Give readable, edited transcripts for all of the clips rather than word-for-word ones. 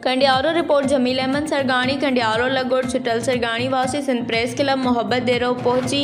Kandiaro, report, جميل احمد سرگاڻي، ڪنڊيارو لڳ ڳوٺ ڇٽل سرگاڻي واسي سنڌ پريس ڪلب محبت ديرو پهچي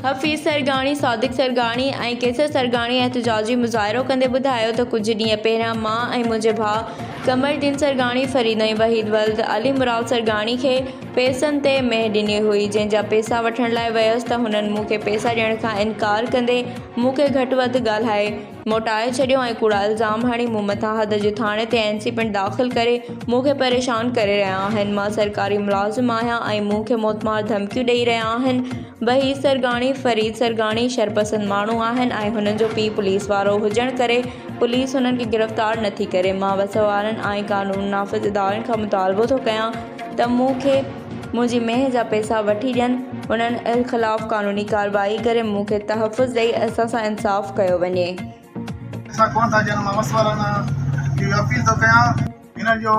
حفيظ سرگاڻي، صادق سرگاڻي ۽ قيصر سرگاڻي احتجاجي مظاهرو ڪندي ٻڌايو ته ڪجهه ڏينهن پهريان مان ۽ منهنجي ڀاء قمر الدين سرگاڻي فريد ۽ وحيد ولد علي مراد سرگاڻي کي پئسن تي مينهن ڏني هئي جنهن جا پئسا وٺڻ لاء ويس ته هنن مون کي پئسا ڏيڻ کان انڪار ڪندي مون کي گهٽ وڌ ڳالهائي موٽائي ڇڏيو ۽ ڪوڙا الزام هڻي مون مٿان حد جي ٿاڻي تي اين سي پڻ داخل ڪري مون کي پريشان ڪري رهيا آهن مان سرڪاري ملازم آهيان ۽ مون کي موتمار ڌمڪيون ڏئي رهيا آهن وحيد سرگاڻي فريد سرگاڻي شرپسند ماڻهو آهن ۽ هنن جو پيء پوليس وارو هجڻ ڪري پوليس هنن کي گرفتار نٿي ڪري مان وس وارن ۽ قانون نافذ ادارن کان مطالبو ٿو ڪيان ته مون کي منهنجي مينهن جا پئسا وٺي ڏين، انهن خلاف قانوني ڪارروائي ڪري مون کي تحفظ ڏئي اسان سان انصاف ڪيو وڃي. پئسا ڪونه ٿا ڏين، مان وس وارن کي اپيل ٿو ڪيان هنن جو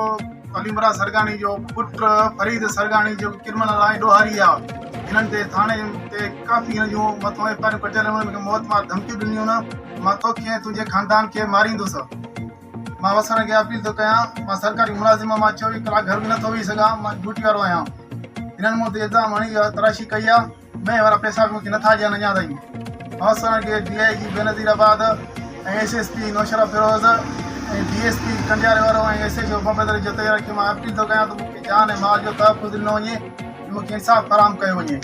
علي مراد سرگاڻي جو پٽ فريد سرگاڻي جيڪو ڪرمنل آهي ڏوهاري آهي هنن تي ٿاڻي تي ڪافي هن جون مٿو ايف I آرون ڪٽيل آهن هن کي موت مار ڌمڪيون ڏنيون آهن مان توکي ۽ تنهنجي خاندان کي ماريندس. مان وسڻ کي اپيل ٿو ڪيان مان سرڪاري ملازم آهيان مان 24 ڪلاڪ گهر به نٿو ويهي سگهان مان ڊيوٽي وارو آهيان هنن مون تي الزام هڻي اها تراشي ڪئي آهي مينهن وارا پئسا به مون کي نٿا ڏين اڃا تائين مان وسڻ کي D I G Benazirabad ۽ S S P Naushahro Feroze ۽ D S P Kandiaro وارو ۽ ايس ايڇ او بمبدري جتوئي واري کي مان اپيل ٿو ڪيان ته مون کي جان ۽ مال جو تحفظ ڏنو وڃي ۽ مون کي انصاف فراهم ڪيو وڃي.